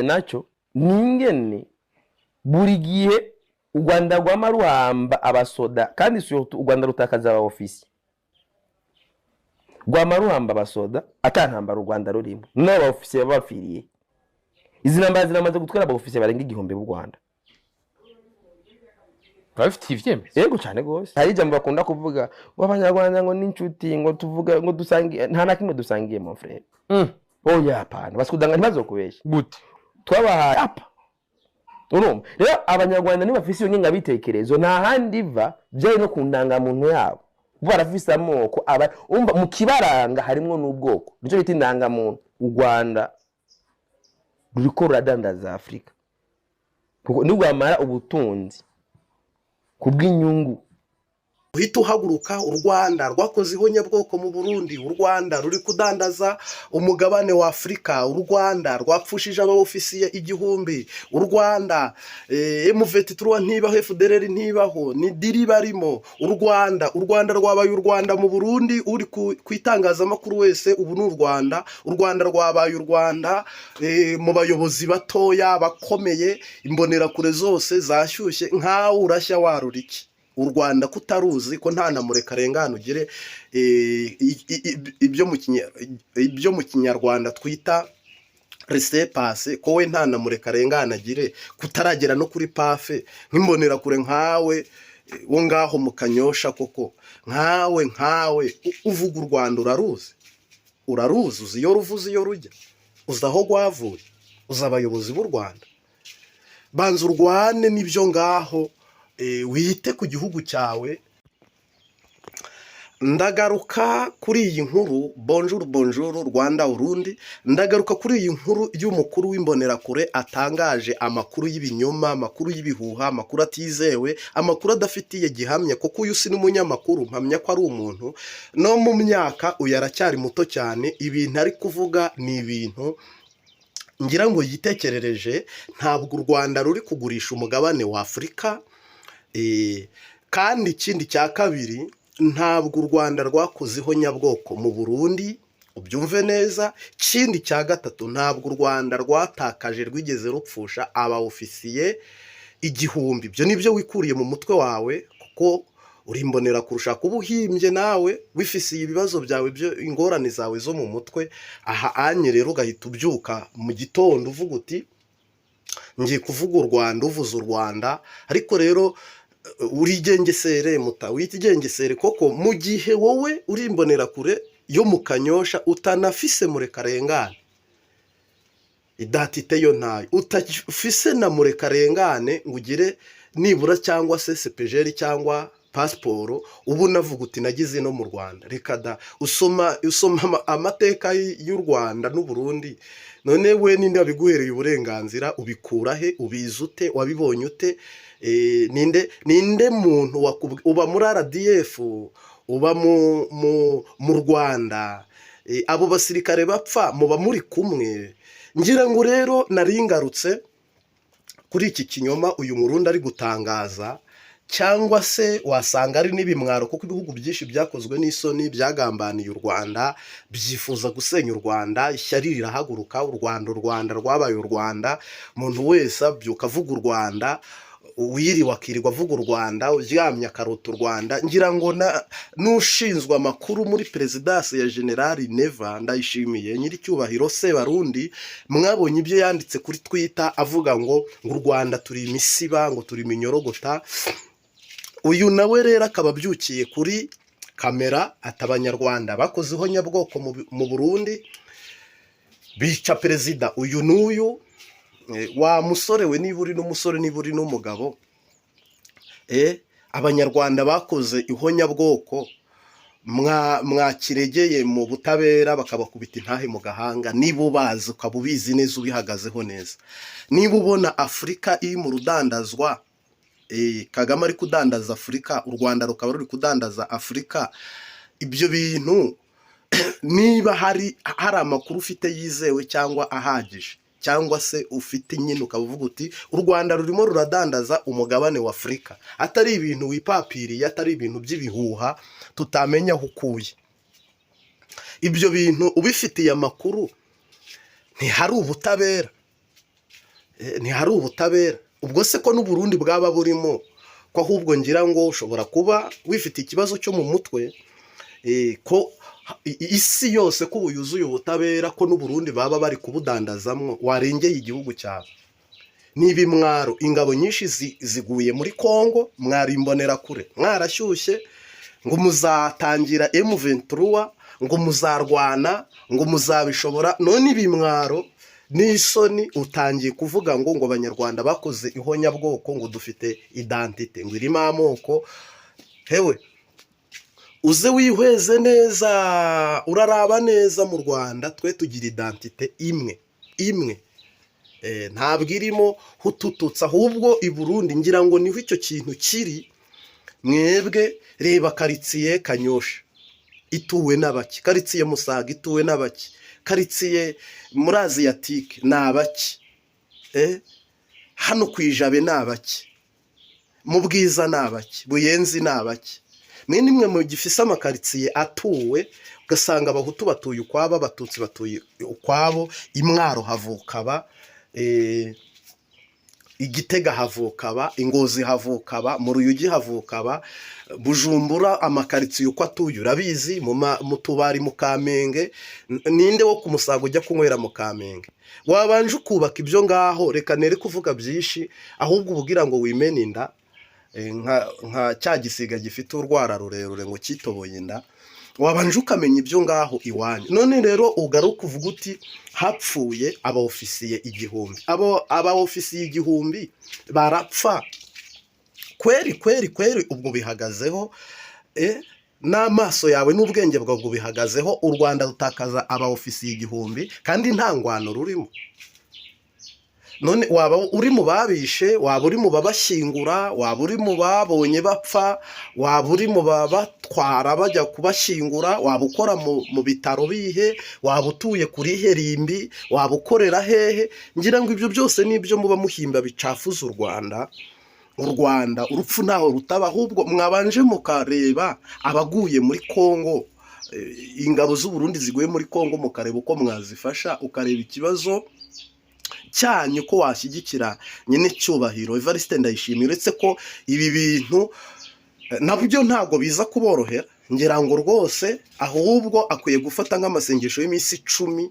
Nacyo ni ingene buri gihe u Rwanda rwama ruhamba abasoda, kandi surtout u Rwanda rutakaza aba officiers. Rwama ruhamba abasoda ata ntambara u Rwanda rurimo, n'abo ba officiers baba bapfiriye. Izi ntambara ziramaze gutwara aba officiers barenga 1000 b'u Rwanda. Babifitiye ivyemezo? Yego, cyane rwose. Hari ijambo bakunda kuvuga ngo Abanyarwanda ngo n'inshuti, ngo tuvuga ngo dusangiye. Nta na kimwe dusangiye, mon frère. Oya, hapana, basikudanga, ntibazokubeshya. Gute? Twabahaye apa. Urumva rero, Abanyarwanda ntibafise iyo ngengabitekerezo, nta handi iva, byari no ku ndangamuntu yabo. Bo barafise amoko aba umva mu kibaranga harimwo n'ubwoko, nicyo bita indangamuntu. U Rwanda ruriko ruradandaza Afurika, kuko nirwamara ubutunzi ku bw'inyungu. Uhita uhaguruka: u Rwanda rwakoze ihonyabwoko mu Burundi, u Rwanda ruri kudandaza umugabane wa Afurika, u Rwanda rwapfushije aba officiers 1000, u Rwanda M23 ntibaho, FDLR ntibaho, ni deal barimo. U Rwanda, u Rwanda rwabaye u Rwanda mu Burundi. Uri ku itangazamakuru wese ubu ni u Rwanda. U Rwanda rwabaye u Rwanda mu bayobozi batoya bakomeye, imbonerakure zose zashyushye. Nkawe urashya warura iki? U Rwanda kutaruzi, ko nta na murekarengane ugire ibyo mu Kinyarwanda twita laissez-passer, ko we nta na murekarengane agire, kutaragera no kuri PAF, nk'imbonerakure nkawe wo ngaho mu Kanyosha koko, nkawe uvuga u Rwanda uraruzi? Uraruzi? Uzi iyo ruvuze, iyo rujya? Uzi aho rwavuye? Uzi abayobozi b'u Rwanda? Banza urwane n'ibyo ngaho, wite ku gihugu cyawe. Ndagaruka kuri iyi nkuru. Bonjour, bonjour Rwanda, Urundi. Ndagaruka kuri iyi nkuru y'umukuru w'imbonerakure atangaje amakuru y'ibinyoma, amakuru y'ibihuha, amakuru atizewe, amakuru adafitiye gihamya, kuko uyu si n'umunyamakuru. Mpamya ko ari umuntu no mu myaka, uyu aracyari muto cyane. Ibintu ari kuvuga ni ibintu ngira ngo yitekerereje. Ntabwo u Rwanda ruri kugurisha umugabane wa Afurika. Kandi ikindi cya kabiri, ntabwo u Rwanda rwakoze ihonyabwoko mu Burundi, ubyumve neza. Ikindi cya gatatu, ntabwo u Rwanda rwatakaje, rwigeze rupfusha aba officiers 1000. Ibyo ni byo wikuriye mu mutwe wawe, kuko uri imbonera kurusha kuba uhimbye, nawe wifisiye ibibazo byawe byo, ingorane zawe zo mu mutwe. Aha anye rero ugahita ubyuka mu gitondo uvuga uti: "Ngiye kuvuga u Rwanda." Uvuze u Rwanda, ariko rero urigengesere, muta witigengesere, koko mu gihe wowe uri imbonerakure yo mu Kanyosha, utanafise murekarengane, identité yo ntayo, utafise na murekarengane ngo ugire nibura cyangwa se CPGL cyangwa pasiporo, ubu unavuga uti: "Nagize no mu Rwanda." Reka da! Usoma amateka y'u Rwanda n'Uburundi. None we ninde wabiguhereye uburenganzira? Ubikura he? Ubizi ute? Wabibonye ute? Ninde muntu uba muri RDF, uba mu Rwanda? Abo basirikare bapfa muba muri kumwe? Ngira ngo rero nari ngarutse kuri iki kinyoma uyu Murundi ari gutangaza, cyangwa se wasanga ari n'ibimwaro, kuko ibihugu byinshi byakozwe n'isoni, byagambaniye u Rwanda, byifuza gusenya u Rwanda. Ishyari rirahaguruka. U Rwanda, u Rwanda rwabaye u Rwanda. Umuntu wese abyuka avuga u Rwanda, uwiriwe akirirwa avuga u Rwanda, uryamye akarota u Rwanda. Ngira ngo n'ushinzwe amakuru muri perezidansi ya Generali Neva Ndayishimiye, nyiricyubahiro Sebarundi, mwabonye ibyo yanditse kuri Twitter, avuga ngo u Rwanda turi imisiba, ngo turi iminyorogota. Uyu nawe rero akaba abyukiye kuri kamera ati: "Abanyarwanda bakoze ihonyabwoko mu Burundi, bica perezida uyu n'uyu." Wa musore we, niba uri n'umusore, niba uri n'umugabo, Abanyarwanda bakoze ihonyabwoko, mwakiregeye mu butabera bakabakubita intahe mu gahanga? Niba ubazi, ukaba ubizi neza, ubihagazeho neza, niba ubona Afurika iri mu rudandazwa, Kagame ari kudandaza Afurika, u Rwanda rukaba ruri kudandaza Afurika, ibyo bintu niba hari amakuru ufite yizewe cyangwa ahagije, cyangwa se ufite nyine ukaba uvuga uti: "U Rwanda rurimo ruradandaza umugabane wa Afurika," atari ibintu wipapiriye, atari ibintu by'ibihuha tutamenya aho ukuye, ibyo bintu ubifitiye amakuru, ntihari ubutabera? Ntihari ubutabera. Ubwo se ko n'Uburundi bwaba burimo, ko ahubwo ngira ngo ushobora kuba wifite ikibazo cyo mu mutwe, ko isi yose ko ubu yuzuye ubutabera, ko n'Uburundi baba bari kubudandazamwo, warengeye igihugu cyawe? Niba imwaro ingabo nyinshi ziguye muri Kongo, mwari imbonerakure mwarashyushye ngo muzatangira M23, ngo muzarwana, ngo muzabishobora, none ibimwaro n'isoni utangiye kuvuga ngo Abanyarwanda bakoze ihonyabwoko, ngo dufite identité ngo irimo amoko. Hewe, uze wihweze neza, uraraba neza. Mu Rwanda twe tugira identité imwe imwe. Ntabwo irimo hutututsi. Ahubwo i Burundi ngira ngo niho icyo kintu kiri. Mwebwe reba karitsiye Kanyosha ituwe n'abaki, karitsiye Musaga ituwe n'abaki, karitsiye muri Aziyatike ni abaki, hano ku Ijabe ni abaki, mu Bwiza ni abaki, Buyenzi ni abaki? Mwe nimwe mu gifise amakaritsiye atuwe, ugasanga Abahutu batuye ukwabo, Abatutsi batuye ukwabo. Imwaro havuka aba, Igitega havuka aba, Ingozi havuka aba, mu Ruyugi havuka aba, Bujumbura amakaritsiye uko atuye urabizi, mu tubari mu Kamenge. Ninde wo ku Musaga ujya kunywera mu Kamenge? Wabanje ukubaka ibyo ngaho. Reka nere kuvuga byinshi, ahubwo uba ngo wimene inda, nka cya gisiga gifite urwara rurerure ngo cyitoboye inda. Wabanje ukamenya ibyo ngaho iwanyu. None rero ugaruka uvuga uti hapfuye aba ofisiye 1000. Abo aba ofisiye 1000 barapfa kweri kweri kweri? Ubwo bihagazeho, n'amaso yawe n'ubwenge bwawe, ubwo bihagazeho? U Rwanda rutakaza aba ofisiye 1000 kandi nta ngwano rurimo. None waba uri mu babishe, waba uri mu babashyingura, waba uri mu babonye bapfa, waba uri mu babatwara bajya kubashyingura, waba ukora mu bitaro bihe, waba utuye kuri herimbi, waba ukorera hehe? Ngira ngo ibyo byose nibyo muba muhimba bicafuza u Rwanda. U Rwanda urupfu ntaho rutaba. Ahubwo mwabanje mukareba abaguye muri Kongo, ingabo z'u Burundi ziguye muri Kongo, mukareba uko mwazifasha, ukareba ikibazo cyanyu ko washyigikira nyine cyubahiro Evariste Ndayishimiye. Uretse ko ibi bintu nabyo ntabwo biza kuborohera, ngira ngo rwose ahubwo akwiye gufata nk'amasengesho y'iminsi 10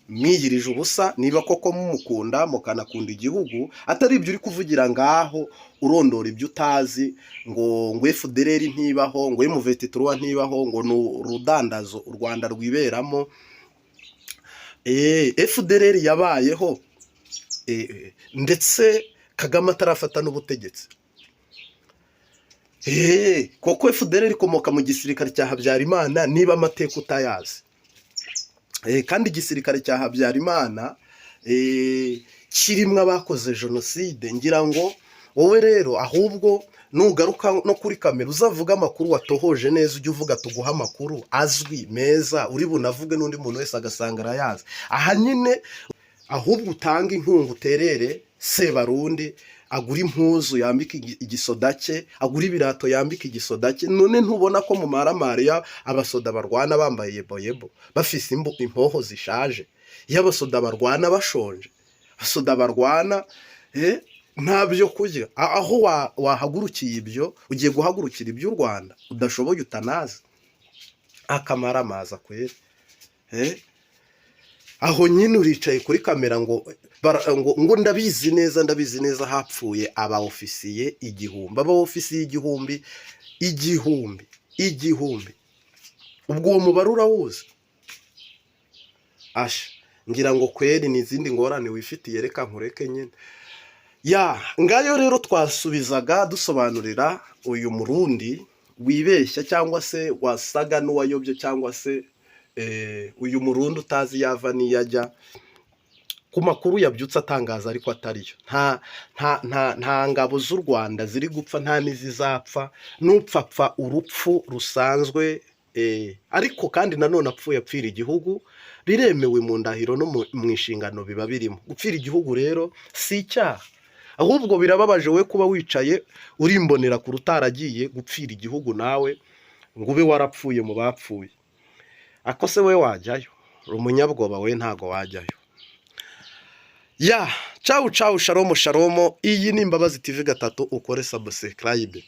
mwiyirije ubusa, niba koko mumukunda mukanakunda igihugu, atari ibyo uri kuvugira ngaho urondora ibyo utazi, ngo FDLR ntibaho, ngo M23 ntibaho, ngo ni urudandazo u Rwanda rwiberamo. FDLR yabayeho ndetse Kagame atarafata n'ubutegetsi. Koko FDLR ikomoka mu gisirikare cya Habyarimana, niba amateka utayazi. Kandi igisirikare cya Habyarimana kirimo abakoze jenoside. Ngira ngo wowe rero ahubwo nugaruka no kuri kamera uzavuga amakuru watohoje neza, ujye uvuga tuguha amakuru azwi meza, uri bunavuge n'undi muntu wese agasanga arayazi. Aha nyine ahubwo utanga inkunga, uterere Sebarundi agura impuzu yambika igisoda cye, agura ibirato yambika igisoda cye. None ntubona ko mu maramariya abasoda barwana bambaye yeboyebo, bafise impoho zishaje? Iyo abasoda barwana bashonje, abasoda barwana nta byo kurya, aho wahagurukiye ibyo, ugiye guhagurukira iby'u Rwanda udashoboye, utanazi akamaramaza kwera. Aho nyine uricaye kuri kamera ngo ngo ndabizi neza, ndabizi neza, hapfuye aba ofisiye 1000, aba ofisiye 1000, 1000, 1000. Ubwo uwo mubare urawuzi? Asha, ngira ngo kweri ni izindi ngorane wifitiye, reka nkureke nyine. Ya ngayo rero twasubizaga dusobanurira uyu Murundi wibeshya cyangwa se wasaga n'uwayobye, cyangwa se uyu Murundi utazi yava n'iyo ajya ku makuru yabyutse atangaza ariko atariyo. Nta ngabo z'u Rwanda ziri gupfa, nta n'izizapfa. N'upfapfa urupfu rusanzwe, ariko kandi nanone apfuye apfira igihugu biremewe mu ndahiro no mu inshingano biba birimo. Gupfira igihugu rero si icyaha. Ahubwo birababaje we kuba wicaye urimbonera kure utaragiye gupfira igihugu nawe ngo ube warapfuye mu bapfuye. Ako se we wajyayo? Uri umunyabwoba we, ntago wajyayo. Ya, cawu cawu, shalomu shalomu. Iyi ni Imbabazi TV 3, ukore subscribe.